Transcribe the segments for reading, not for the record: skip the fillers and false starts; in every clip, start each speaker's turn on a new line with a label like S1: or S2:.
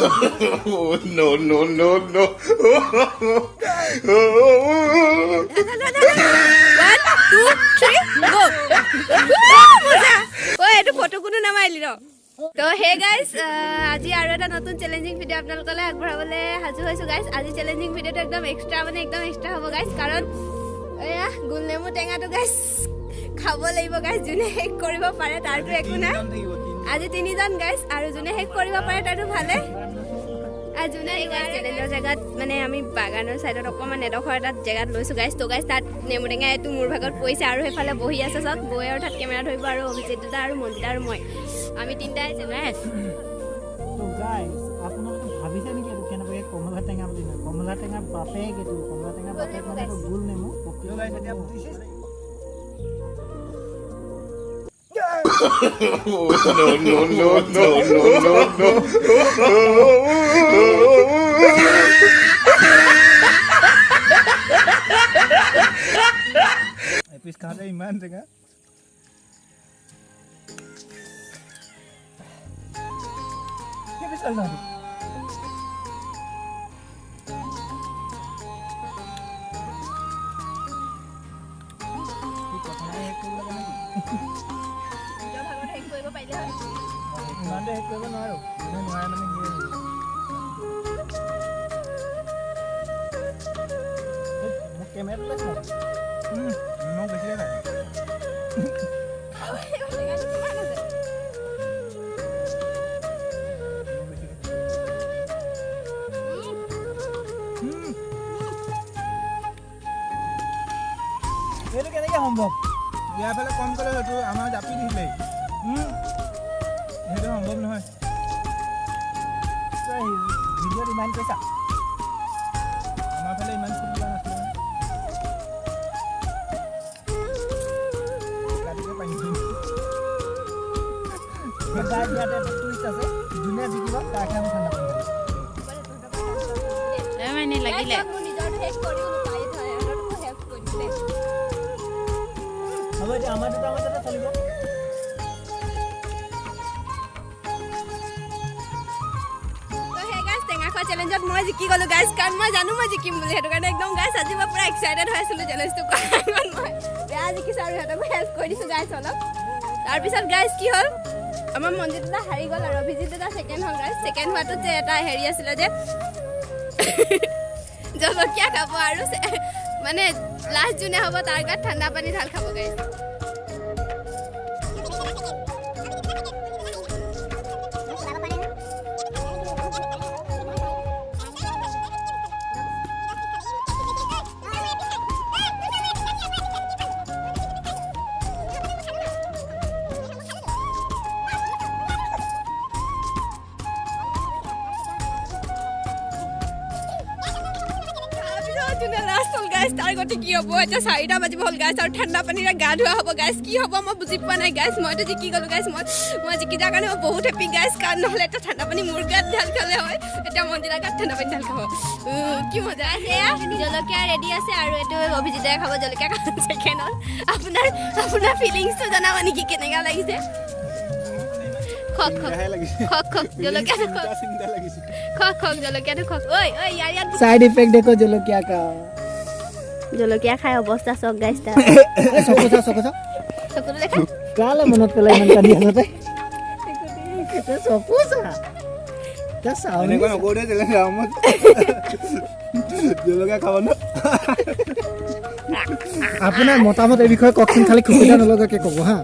S1: No, no, no, no.
S2: One, two, three, go. মজা। ঐ, এইটো ফটো কোনো নামাৰিলি ন? তো হে গাইজ, আজি আৰু এটা নতুন চেলেঞ্জিং ভিডিঅ' আপোনালোকলৈ আগবঢ়াবলৈ সাজু হৈছোঁ গাইজ। আজি চেলেঞ্জিং ভিডিঅ'টো একদম এক্সট্ৰা, মানে একদম এক্সট্ৰা হ'ব গাইজ, কাৰণ এয়া গোল নেমু টেঙাটো গাইজ খাব লাগিব গাইজ। যোনে শেষ কৰিব পাৰে তাৰতো একো নাই। আজি তিনিজন গাইজ, আৰু যোনে শেষ কৰিব পাৰে তাৰতো ভালে, আৰু যোনে চেলেঞ্জৰ জেগাত, মানে আমি বাগানৰ ছাইডত অকণমান এডোখৰ এটা জেগাত লৈছোঁ গাইজ। তো গাইজ, তাত নেমু টেঙা এইটো মোৰ ভাগত পৰিছে আৰু সেইফালে বহি আছে চব বৈ আৰু তাত কেমেৰা ধৰিব আৰু অভিজিত দাদা আৰু মঞ্জিতা আৰু মই, আমি তিনিটাই
S3: গাইছ।
S4: তো গাইজ, আপোনালোকে ভাবিছে নেকি এইটো কেনেকুৱাকৈ কমলা টেঙা বুলি? নহয়, কমলা টেঙাৰ বাপেক এইটো। কমলা টেঙাৰ বাপেক মানে এইটো গোল নেমু পকি।
S5: এতিয়া
S1: No, no, no, no, no, no, no.
S5: এপিচ খাওঁতে ইমান টেঙা।
S4: কেইপিচ খালি তহঁতি?
S5: কি প্ৰথমতে শেষ কৰিব লাগে নেকি?
S2: নিজৰ ভাগত শেষ কৰিব পাৰিলে হয়।
S5: ইমানতে শেষ কৰিব নোৱাৰোঁ। যোনে নোৱাৰে মানে সিয়ে।
S4: মোক কেমেৰাটো লৈছে।
S5: নিমখ বেছিকৈ খায়।
S2: টেঙাটো কিমান আছে?
S5: নিমখ বেছিকৈ।
S4: এইটো কেনেকৈ সম্ভৱ?
S5: ইয়াৰ ফালে কম ক'লে সেইটো আমাৰ জাপি দিছিলে। সেইটো সম্ভৱ নহয়।
S4: তই ভিডিঅ'ত ইমান কৈছা।
S5: আমাৰ ফালে ইমান ফুট লোৱা নাছিলে নহয়। ৰাতিকে পানী দিম।
S4: গাইজ, ইয়াতে এটা টুইষ্ট আছে। যোনে জিকিব তাকহে আমি ঠাণ্ডা পানী দিম।
S3: মানে লাগিলে।
S2: মোৰ নিজৰটো শেষ কৰিও নাপায়, সিহঁতৰটো শেষ কৰি দিলে।
S4: হ'ব, এতিয়া আমাৰ দুটাৰ মাজতে চলিব।
S2: তো সেই গাইজ, টেঙা খোৱা চেলেঞ্জত মই জিকি গ'লো গাইজ, কাৰণ মই জানো মই জিকিম বুলি। সেইটো কাৰণে একদম গাইজ, আজি মই পূৰা এক্সাইটেড হৈ আছিলোঁ চেলেঞ্জটো কৰাৰ আগত। মই বেয়া জিকিছোঁ আৰু সিহঁতকো হেল্প কৰি দিছোঁ গাইজ অলপ। তাৰপিছত গাইজ কি হ'ল, আমাৰ মঞ্জিত দাদা হাৰি গ'ল আৰু অভিজিত দাদা ছেকেণ্ড হ'ল গাইজ। ছেকেণ্ড হোৱাটোত যে এটা হেৰি আছিলে যে জলকীয়া খাব আৰু মানে লাষ্ট যোনে হ'ব তাৰ গাত ঠাণ্ডা পানী ঢাল খাব গাইজ। তাৰপিছত যোনে লাষ্ট হ'ল গাইজ, তাৰ গতি কি হ'ব? এতিয়া 4টা বাজিব হ'ল গাইজ আৰু ঠাণ্ডা পানীৰে গা ধোৱা হ'ব গাইজ। কি হ'ব মই বুজি পোৱা নাই গাইজ। মইতো জিকি গ'লো গাইজ। মই জিকি যোৱাৰ কাৰণে মই বহুত হেপী গাইজ, কাৰণ নহ'লে এতিয়া ঠাণ্ডা পানী মোৰ গাত ঢাল খালে হয়, এতিয়া মঞ্জিতাৰ গাত ঠাণ্ডা পানী ঢাল খাব। কি মজা আছে। এয়া জলকীয়া ৰেডি আছে আৰু এইটো অভিজিতে খাব জলকীয়া। ছেকেণ্ড হ'ল, আপোনাৰ ফিলিংছটো জনাব নেকি, কেনেকুৱা লাগিছে? খক খক।
S5: বেয়াহে লাগিছে।
S2: খক খক, জলকীয়াটো খক।
S5: চিন্তা চিন্তা লাগিছে।
S2: খক খক, জলকীয়াটো খক। ঐ ঐ, ইয়াৰ ইয়াত
S4: साइड इफेक्ट देखो জলকীয়া का।
S2: জলকীয়া খাই অৱস্থা চাওক গাইজ তাৰ।
S4: এই চকু চা, চকু চা।
S2: চকুটো দেখা।
S4: কালে মনত পেলাই ইমান কান্দি আছ তই? তই চকু চা, তই চাউনি।
S5: এনেকুৱা নকৰোঁ দেই চেলেঞ্জ আৰামত। জলকীয়া খাব ন?
S4: আপোনাৰ মতামত এই বিষয়ে কওকচোন। খালি খোকোজা নলগাকে ক'ব হা।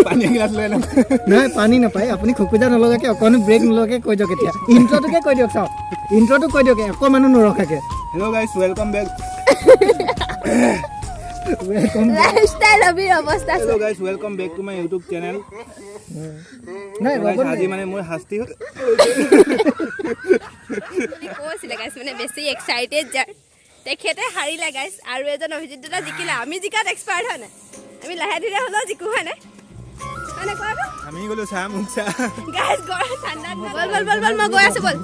S5: পানী এগিলাচ লৈ আনক।
S4: নহয়, পানী নাপায়। আপুনি খোকোজা নলগাকে, অকণো ব্ৰেক নলগাকে কৈ দিয়ক। এতিয়া ইণ্ট্ৰটোকে কৈ দিয়ক, চাওক, ইণ্ট্ৰটো কৈ দিয়ক অকণমানো নৰখাকে।
S5: Hello guys, welcome back.
S4: Welcome.
S2: Lifestyle অভিৰ অৱস্থা।
S5: Hello guys, welcome back to my YouTube channel.
S4: নাই ৰ'ব।
S5: আজি মানে মোৰ শাস্তি হ'ল।
S2: বুলি কৈছিলে গাইছ, মানে বেছি এক্সাইটেড যাৰ তেখেতে হাৰিলে গাইছ আৰু এজন অভিজিত দাদা জিকিলে। আমি জিকাত এক্সপাৰ্ট হয় নাই? আমি লাহে ধীৰে হ'লেও জিকো, হয় নাই? হয় নাই কোৱা আকৌ?
S5: আমি গ'লো, চাহ মোক চাহ।
S2: গাইছ, গৰম ঠাণ্ডাত। বল বল বল বল, মই গৈ আছো। বল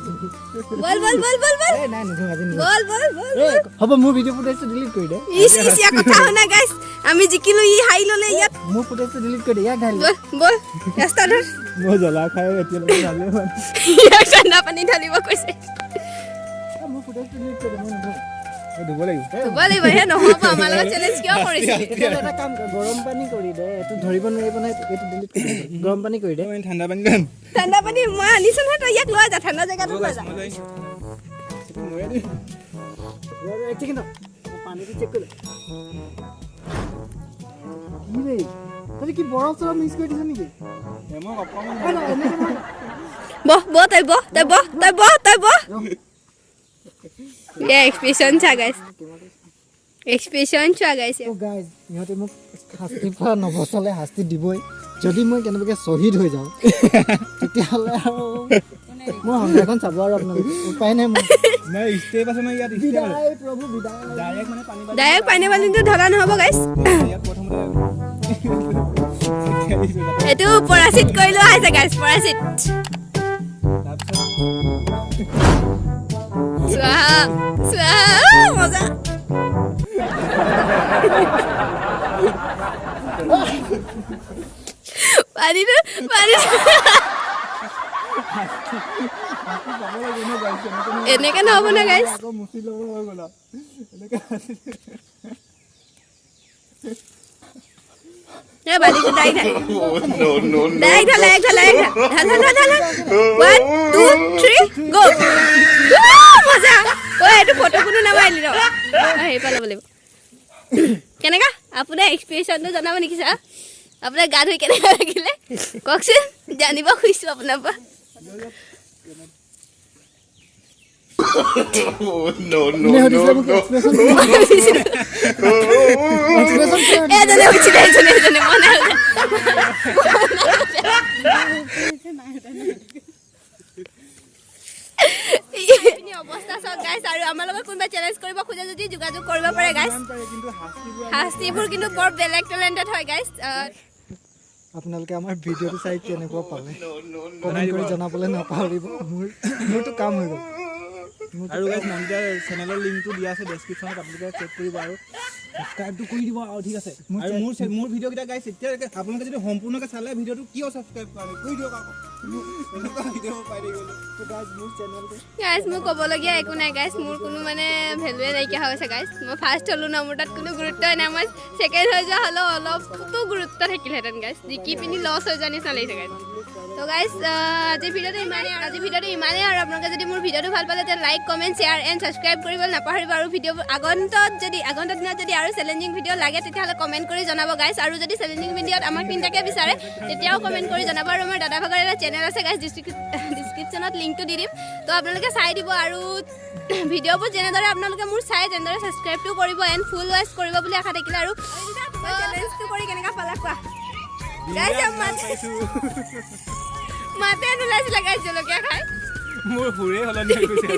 S2: বল বল বল বল বল।
S4: এই নাই, নিদিওঁ আজি, নিদিওঁ।
S2: বল বল বল।
S4: এই হ'ব, মোৰ ভিডিঅ' ফুটেজটো ডিলিট কৰি দে।
S2: ইচ ইচ, ইয়াৰ কথা শুনা গাইছ, আমি জিকিলো, ই হাৰি ল'লে ইয়াত।
S4: মোৰ ফুটেজটো ডিলিট কৰি দে, ইয়াক ঢালি দে।
S2: বল বল, ৰাস্তা ধৰ।
S5: মই জ্বলা খাই এতিয়ালৈকে ভালেই হোৱা নাই।
S2: ইয়াক ঠাণ্ডা পানী ঢালিব কৈছে।
S4: মোৰ ফুটেজটো ডিলিট কৰি দে, মই নুধো।
S5: এই ধুব লাগিব।
S2: ধুব লাগিব হে, নহ'ব। আমাৰ লগত চেলেঞ্জ কিয় কৰিছিলি?
S4: তেতিয়াহ'লে এটা কাম কৰ, গৰম পানী কৰি দে। এইটো ধৰিব নোৱাৰিব নহয়, এইটো ডিলিট কৰি দে। গৰম পানী কৰি দে।
S5: মই ঠাণ্ডা পানী লৈ আন।
S2: ঠাণ্ডা পানী মই আনিছো নহয়, তই ইয়াক লৈ যা, ঠাণ্ডা জেগাটোত লৈ যা।
S5: মই লৈ আহিছোঁ। ময়ে দিম।
S4: ৰ, ৰ, এক ছেকেণ্ড ৰ। মই পানীটো চেক কৰি লওঁ। কি ৰে, তই কি বৰফ চৰফ মিক্স কৰি দিছ নেকি?
S5: এ, মই অকণমান
S4: ঐ, নহয়, এনেকে নহয়।
S2: বহ বহ, তই বহ, তই বহ, তই বহ, তই বহ। এ এক্সপ্ৰেছন চোৱা গাইছ, এক্সপ্ৰেছন চোৱা গাইছ।
S4: ত' গাইজ, ইহঁতে মোক শাস্তিৰ পৰা নবচালে, শাস্তি দিবই। যদি মই কেনেবাকৈ শ্বহীদ হৈ যাওঁ, তেতিয়াহ'লে আৰু মোৰ সংসাৰখন চাব আৰু আপোনালোকে, উপায় নাই মোৰ।
S5: নাই, ষ্টেপ আছে নহয় ইয়াত, ষ্টেপ আছে।
S4: বিদায় প্ৰভু, বিদায়।
S5: ডাইৰেক্ট মানে পানী বাল্টি।
S2: ডাইৰেক্ট পানী বাল্টিটো ঢলা নহ'ব গাইছ।
S5: ইয়াত প্ৰথমতে ছটিয়াই দিছোঁ যাতে।
S2: এইটো পৰাচিত কৰি লোৱা হৈছে গাইছ, পৰাচিত।
S5: তাৰপিছত
S2: চোৱা চোৱা, মজা। পানীটো পানীটো
S5: পাব লাগিব ন গাইছ, এনেকে
S2: এনেকে নহ'ব ন গাইছ।
S5: আকৌ মুচি ল'ব হৈ গ'ল আৰু। এনেকে
S2: এই বালিটো ডাইৰেক্ট ঢাল।
S1: No, no, no.
S2: Direct ঢাল, ডাইৰেক্ট ঢাল, ডাইৰেক্ট ঢাল, ঢাল, ঢাল, ঢাল, ঢাল। 1, 2, 3, গ'। মজা। ঐ, এইটো ফটো কোনো নামাৰিলি ৰ, হেৰি পৰা ল'ব লাগিব। কেনেকা আপোনাৰ এক্সপ্ৰেছনটো জনাব নেকি ছাৰ? আপোনাৰ গা ধুই কেনেকুৱা লাগিলে কওকচোন, জানিব খুজিছোঁ আপোনাৰ পৰা।
S1: No, no,
S4: কোনে সুধিছিলে
S1: no,
S4: মোক
S1: no.
S4: Expression? Expression কিয়?
S2: এজনে সুধিছিলে, এজনে এজনে, মই নাই সোধা। এইখিনি অৱস্থা চাওক গাইছ। আৰু আমাৰ লগত কোনোবাই চেলেঞ্জ কৰিব খোজে যদি যোগাযোগ কৰিব পাৰে গাইছ।
S5: যিমান পাৰে, কিন্তু শাস্তিবোৰ
S2: শাস্তিবোৰ কিন্তু বৰ বেলেগ টেলেণ্টেড হয় গাইছ।
S4: আপোনালোকে আমাৰ ভিডিঅ'টো চাই কেনেকুৱা পালে
S1: No, no, no.
S4: Comment কৰি জনাবলৈ নাপাহৰিব। মোৰতো কাম হৈ গ'ল।
S5: আৰু গাইজ, মন্দিৰৰ চেনেলৰ লিংকটো দিয়া আছে ডেছক্ৰিপশ্যনত, আপোনালোকে চেক কৰিব আৰু ছাবস্ক্ৰাইবটো কৰি দিব আৰু, ঠিক আছে? আৰু মোৰ ভিডিঅ'কেইটা গাইছ, এতিয়ালৈকে আপোনালোকে যদি সম্পূৰ্ণকৈ চালে ভিডিঅ'টো, কিয় ছাবস্ক্ৰাইব কৰা নাই? কৰি দিয়ক আকৌ, এনেকুৱা ভিডিঅ' পাই থাকিবলৈ।
S4: তো গাইজ, মোৰ চেনেলটো
S2: গাইছ, মোৰ ক'বলগীয়া একো নাই গাইছ। মোৰ কোনো মানে ভেলুৱে নাইকিয়া হৈ গৈছে গাইছ। মই ফাৰ্ষ্ট হ'লো ন, মোৰ তাত কোনো গুৰুত্বই নাই। মই ছেকেণ্ড হৈ যোৱা হ'লেও অলপতো গুৰুত্ব থাকিলহেঁতেন গাইছ। জিকি পিনি লছ হৈ যোৱা নিচিনা লাগিছে গাইছ। তো গাইছ, আজিৰ ভিডিঅ'টো ইমানেই আৰু, আজিৰ ভিডিঅ'টো ইমানেই আৰু। আপোনালোকে যদি মোৰ ভিডিঅ'টো ভাল পালে তেতিয়া like, comment, share and subscribe কৰিবলৈ নাপাহৰিব। আৰু ভিডিঅ' আগন্তুক দিনত যদি আৰু চেলেঞ্জিং ভিডিঅ' লাগে, তেতিয়াহ'লে কমেণ্ট কৰি জনাব গাইছ। আৰু যদি চেলেঞ্জিং ভিডিঅ'ত আমাক তিনিটাকে বিচাৰে, তেতিয়াও কমেণ্ট কৰি জনাব। আৰু আমাৰ দাদা ভাগৰ এটা চেনেল আছে গাইছ, ডিছক্ৰিপশ্যনত লিংকটো দি দিম, তো আপোনালোকে চাই দিব। আৰু ভিডিঅ'বোৰ যেনেদৰে আপোনালোকে মোৰ চাই, তেনেদৰে ছাবস্ক্ৰাইবটো কৰিব এণ্ড ফুল ৱাচ কৰিব বুলি আশা থাকিলে। আৰু চেলেঞ্জটো কৰি কেনেকুৱা পালা কোৱা গাইছ? মাতে নোলাইছিলে গাইছ জলকীয়া খাই।
S5: মোৰ সুৰেই সলনি হৈ গৈছে।